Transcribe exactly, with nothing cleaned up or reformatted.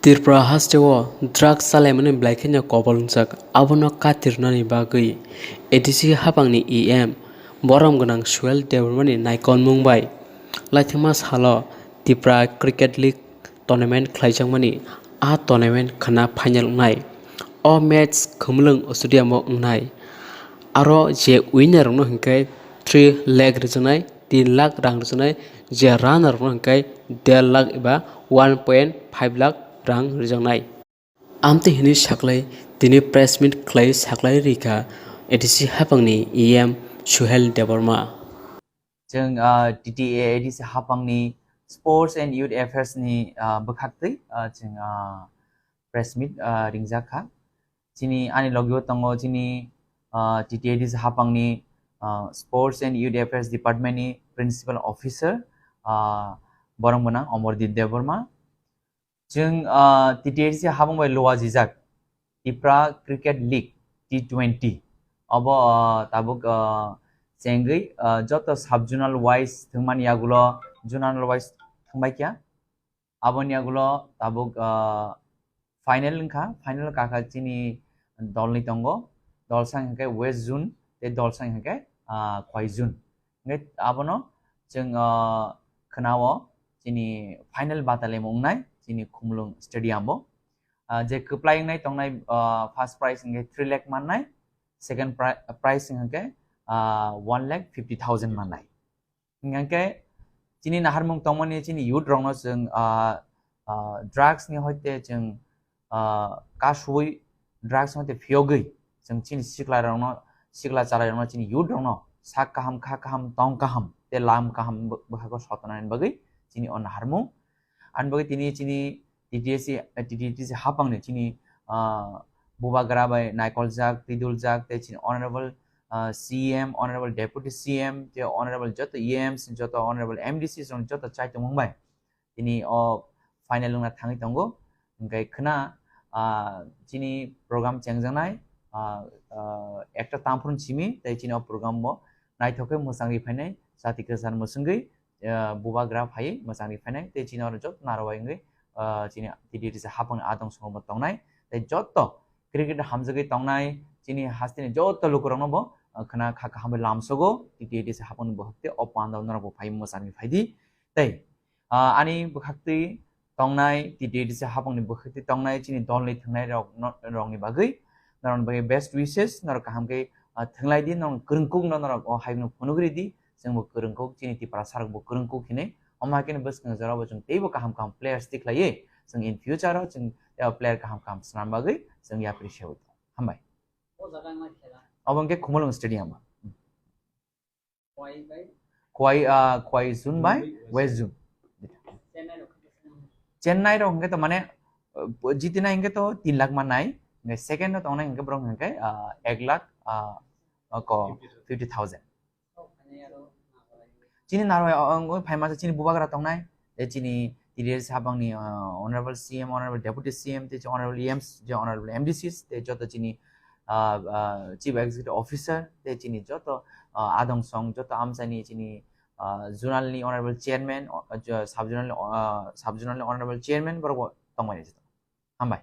Tripura hasteo drugs chalaimani belai kheno kobol wngjak, abono katirnani bagwi A D C hapangni E M borom gwnang Suhel Debbarmani naikolmung bai laithangma salo Tripura Cricket League tournament khlaijakmani, a tournament khwna final wngnai. O match Khumulwng stadium-o wngnai. Aro je winner rokno hinkhe three lakh rwjaknai, tin lakh rang rwjaknai, je runner rokno hinkhe der lakh eba one point five lakh rang rwjaknai. Amtwi hinwi saklai tini press meet khlai saklai rikha A D C hapangni E M Suhel Debbarma. Chwng, ah, T T A A D C hapangni Sports and Youth Affairs ni, ah, bwkhaktwi, ah, chwng, ah, press meet, ah, ringjak kha. Chini ani logi o tongo chini, ah, T T A A D C hapangni, ah, Sports and Youth Affairs Department ni Principal Officer, ah, borom gwnang Omordeep Debbarma. Chwng, ah, T T A A D C hapang bai luajijak Tipra Cricket League T twenty. Obo, ah, tabuk, ah, chengwi, ah, joto sub-zonal wise thwngmani yagulo zonal wise thwngbai kha. Aboni yagulo tabuk, ah, final wngkha. Final kakha chini dolni tongo. Dolsang hinkhe West Zone, tei dolsang hinkhe, ah, Khwai Zone. Hinkhe abono chwng, ah, khwnao chini final batalemo wngnai chini Khumulwng Stadium-o. Ah, je kwplai wngnai tongnai, ah, first prize hinkhe three lakh mannai, second pri-, prize hinkhe, ah, one lakh fifty thousand mannai. Hinkhe chini naharmung tongmani chini youth rokno chwng, ah, ah, drugs ni hoite chwng, ah, kasui drugs ni hoite phiyogwi chwng chini sikla rokno, sikla chalai rokno chini youth rokno sak kaham, kha kaham, tong kaham tei lam kaham bw-, bwkhago sotonani bagwi chini o naharmung. Ani bagwi tini chini T T A C, T T A A D C hapangni chini, ah, bubagra bai naikoljak, twiduljak tei chini honorable, ah, C M, honorable deputy C M tei honorable joto E Ms, joto honorable M D Cs rok joto chai tongmung bai tini o final wngna thangwi tongo. Hinkhe khwna, ah, chini program chengjaknai, ah, ah, ekta tamphru simi tei chini o program bo naithok khe mwchangwi phainai, jati kwchar mwchwngwi, ah, bubagra phaiwi mwchangwi phainai tei chini oro joto narwai wngwi, ah, chini T T A A D C hapangni adong songo bo tongnai tei joto cricket hamjagwi tongnai chini hasteni joto lukurokno bo, ah, khwna kha kaham bai lamsogo T T A A D C hapangni bwkhak tei o pandao norok bo phaiwi mwchangwi phaidi tei, ah, ani bwkhaktwi tongnai, T T A A D C hapangni bwkhaktwi tongnai chini dolni thwngnai rok no-, rokni bagwi, norokni bagwi best wishes, norok kaham khe, ah, thwnglai di, norok kwrwngkuk no norok o hai phunugri di, chwngbo kwrwngkuk, chini Tiprasa rokbo kwrwngkuk hinwi, omo hai kheno bwskang jorao bo chwng teibo kaham kaham players tikhlaiwi, chwng in future o chwng, eh, player kaham kaham swnam bagwi chwng yapri sewi tong. Hambai. Obo hwnkhe Khumulwng Stadium. Khwai, ah, Khwai Zone bai West Zone. Chennai rok hwnkhe to mane, uh, jitinai hwnkhe to tin lakh mannai, hwnkhe second o tongnai hwnkhe borok hwnkhe, ah, ek lakh, ah, oko fifty thousand. Chini narwai, o, o, phai masa chini bubagra tongnai, tei chini T D S hapangni, ah, honorable C M, honorable deputy C M, tei honorable E Ms, je honorable M D Cs, tei joto chini, ah, ah, chief executive officer, tei chini joto, ah, adong song, joto amchaini chini, ah, zonal ni honorable chairman, o, ah, sub zonal ni, ah, sub zonal ni honorable chairman, borok bo tongmani joto. Hambai.